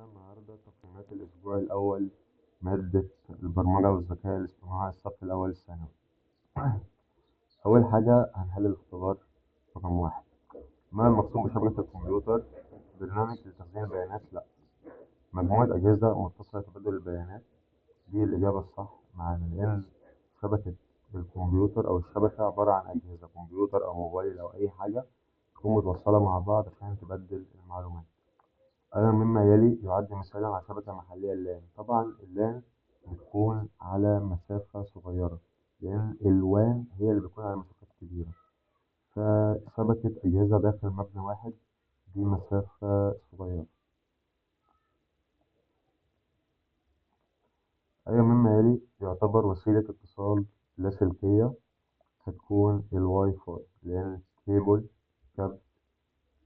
النهاردة تقييمات الأسبوع الأول، مادة البرمجة والذكاء الاصطناعي، الصف الأول الثانوي. أول حاجة هنحل الاختبار رقم 1. ما المقصود بشبكة الكمبيوتر؟ برنامج لتخزين البيانات؟ لا. مجموعة أجهزة متصلة تبادل البيانات؟ دي الإجابة الصح معانا، لأن شبكة الكمبيوتر أو الشبكة عبارة عن أجهزة كمبيوتر أو موبايل أو أي حاجة تكون متوصلة مع بعض عشان تبدل المعلومات. أيضا مما يلي يعد مثالا على شبكة محلية ال LAN. طبعا ال LAN بتكون على مسافة صغيرة، لأن ال WAN هي اللي بتكون على مسافات كبيرة، فشبكة أجهزة داخل مبنى واحد دي مسافة صغيرة. أي مما يلي يعتبر وسيلة اتصال لاسلكية؟ هتكون الواي فاي، لأن كيبل كابل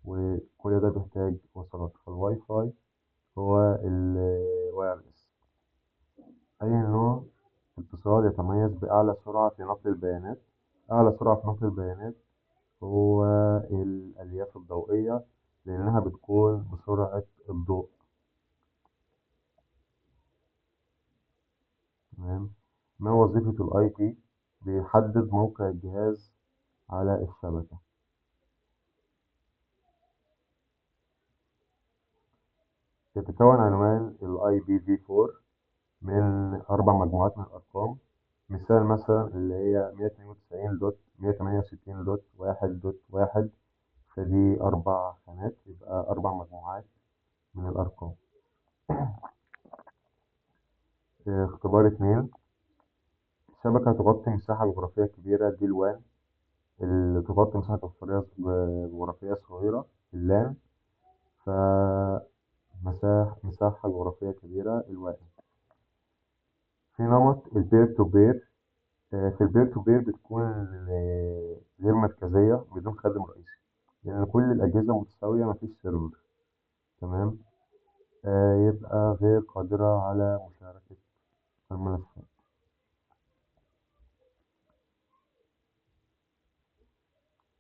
وكل ده بيحتاج وصلات، فالواي فاي هو ال wireless. أي نوع اتصال يتميز بأعلى سرعة في نقل البيانات؟ أعلى سرعة في نقل البيانات هو الألياف الضوئية، لأنها بتكون بسرعة الضوء. تمام. ما وظيفة ال IP؟ بيحدد موقع الجهاز على الشبكة. يتكون عنوان ال IPv4 من 4 مجموعات من الأرقام، مثال مثلا اللي هي 192.168.1.1، فدي 4 خانات يبقى 4 مجموعات من الأرقام. اختبار 2، شبكة تغطي مساحة جغرافية كبيرة دي ال WAN، اللي تغطي مساحة جغرافية صغيرة ال LAN، مساحة جغرافية كبيرة ال WAN. في نمط ال peer to peer، في ال peer to peer بتكون غير مركزية بدون خادم رئيسي، لأن كل الأجهزة متساوية مفيش server. تمام. يبقى غير قادرة على مشاركة الملفات.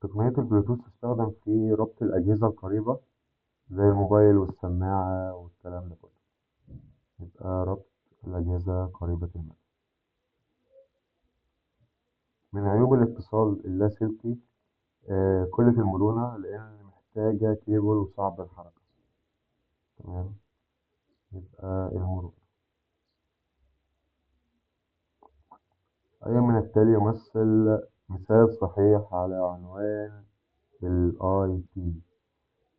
تقنية البلوتوث تستخدم في ربط الأجهزة القريبة زي الموبايل والسماعة والكلام ده كله، يبقى ربط الأجهزة قريبة المدى. من عيوب الاتصال اللاسلكي قلة المرونة، لأن محتاجة كيبل وصعب الحركة. تمام، يبقى المرونة. أي من التالي يمثل مثال صحيح على عنوان ال IP؟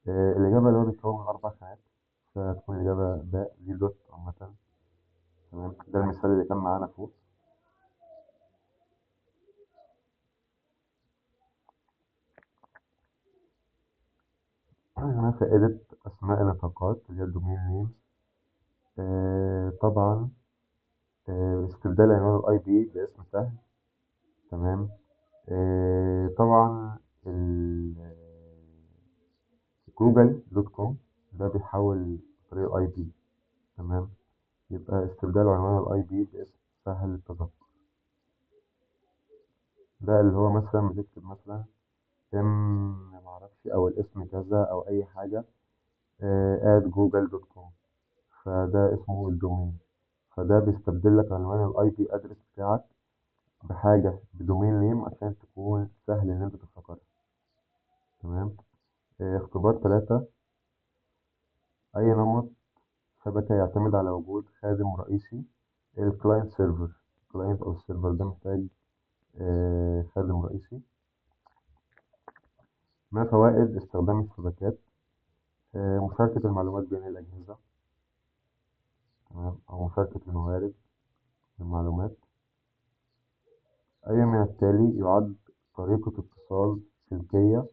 الإجابة اللي هو بيتكون من 4 خانات، فتكون الإجابة باء دي دوت عامة. تمام، ده المثال اللي كان معانا فوق. ما فائدة أسماء النطاقات اللي هي ال domain names؟ طبعا، استبدال عنوان ال IP باسم سهل. تمام. طبعا جوجل dot com ده بيحول طريق ال IP. تمام، يبقى استبدال عنوان ال IP باسم سهل التذكر، ده اللي هو مثلا بتكتب مثلا ام معرفش او الاسم كذا او اي حاجه، at google dot com، فده اسمه ال domain، فده بيستبدل لك عنوان ال IP address بتاعك بحاجه ب domain name عشان تكون سهل ان انت تفتكرها. تمام. اختبار 3، اي نمط شبكه يعتمد على وجود خادم رئيسي؟ ال client server. ال client او ال server ده محتاج خادم رئيسي. ما فوائد استخدام الشبكات؟ مشاركة المعلومات بين الأجهزة، تمام، أو مشاركة الموارد المعلومات. أي من التالي يعد طريقة اتصال سلكية؟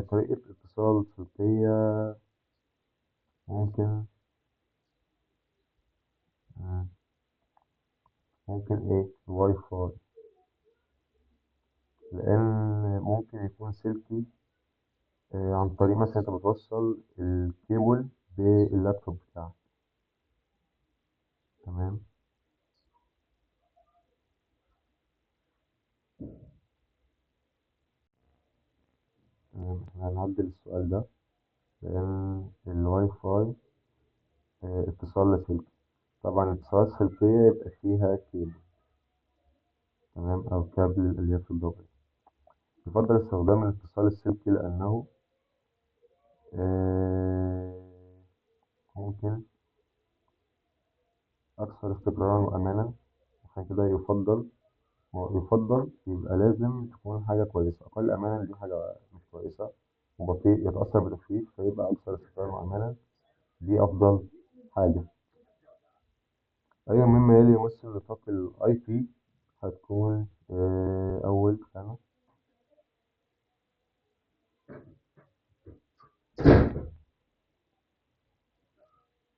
طريقة اتصال سلكية ممكن إيه؟ الواي فاي، لأن ممكن يكون سلكي، عن طريق مثلا أنت بتوصل الكيبل باللابتوب بتاعك. تمام. تمام، احنا هنعدل السؤال ده لأن الواي فاي اتصال لاسلكي. طبعا الاتصالات السلكية يبقى فيها كيبل، تمام، أو كابل الألياف الضوئية. يفضل استخدام الاتصال السلكي لأنه ممكن أكثر استقرارا وأمانا، عشان كده يفضل يبقى لازم تكون حاجة كويسة. أقل أمانا دي حاجة مش كويسة، وبطيء يتأثر بالتشويش، فيبقى أكثر استقرارا وأمانا دي أفضل حاجة. أي مما يلي يمثل نطاق ال IP هتكون أول خانة.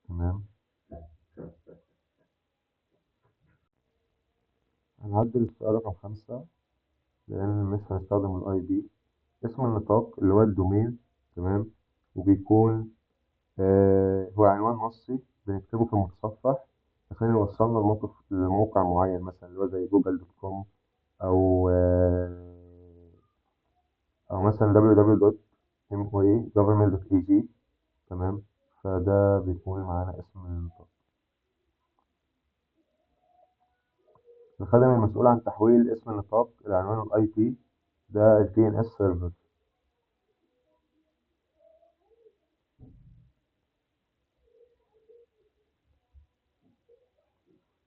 تمام، هنعدل السؤال رقم 5 لأن مش هنستخدم ال IP. اسم النطاق اللي هو الدومين، تمام، وبيكون هو عنوان نصي بنكتبه في المتصفح عشان يوصلنا لموقع معين، مثلا اللي هو زي جوجل dot com أو مثلا دبليو دبليو دوت ام او اي جوفرمنت دوت اي جي. تمام، فده بيكون معانا اسم النطاق. الخدم المسؤول عن تحويل اسم النطاق إلى عنوان ال IP ده ال DNS server.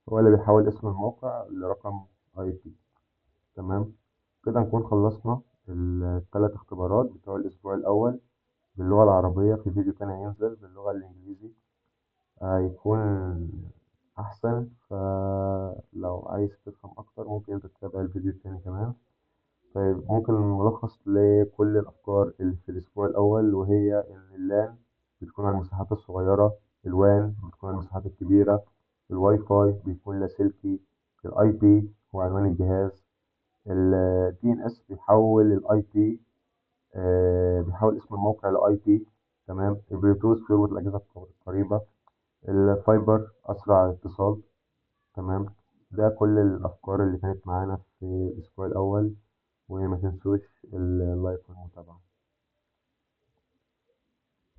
هو اللي بيحول اسم الموقع لرقم IP. تمام، كده نكون خلصنا الثلاث اختبارات بتوع الأسبوع الأول باللغة العربية. في فيديو تاني هينزل باللغة الإنجليزي هيكون أحسن، فلو عايز تفهم أكتر ممكن أنت تتابع الفيديو التاني كمان. ممكن نلخص لكل الأفكار اللي في الأسبوع الأول، وهي إن ال LAN بتكون على المساحات الصغيرة، ال WAN بتكون على المساحات الكبيرة، الواي فاي بيكون لاسلكي، ال IP هو عنوان الجهاز، ال DNS بيحول ال IP، بيحول اسم الموقع ل IP. تمام، البلوتوث بيربط الأجهزة القريبة، ال fiber أسرع اتصال. تمام، ده كل الأفكار اللي كانت معانا في الأسبوع الأول، وما تنسوش ال like والمتابعة.